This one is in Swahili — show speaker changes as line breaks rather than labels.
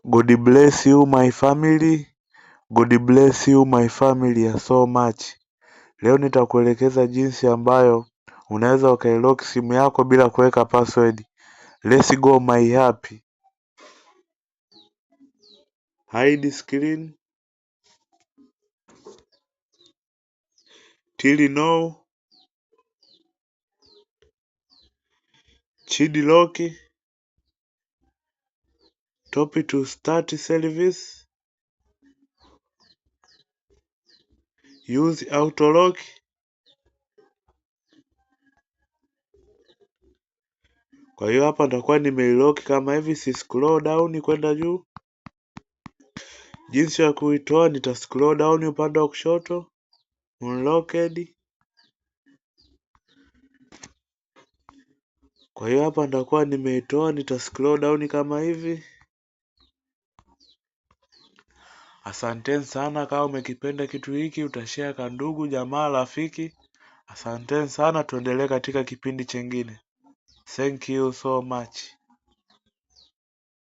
God bless you my family. God bless you my family so much. Leo nitakuelekeza jinsi ambayo unaweza ukailock simu yako bila kuweka password. Let's go my happy. Hide screen. Till now. Child lock. Top to start service. Use auto lock. Kwa hiyo hapa nitakuwa nimeilock kama hivi, si scroll down kwenda juu. Jinsi ya kuitoa nita scroll down upande wa kushoto, unlocked. Kwa hiyo hapa nitakuwa nimeitoa, nita scroll down kama hivi. Asanteni sana, kama umekipenda kitu hiki utashare kwa ndugu jamaa rafiki. Asanteni sana, tuendelee katika kipindi chengine. Thank you so much.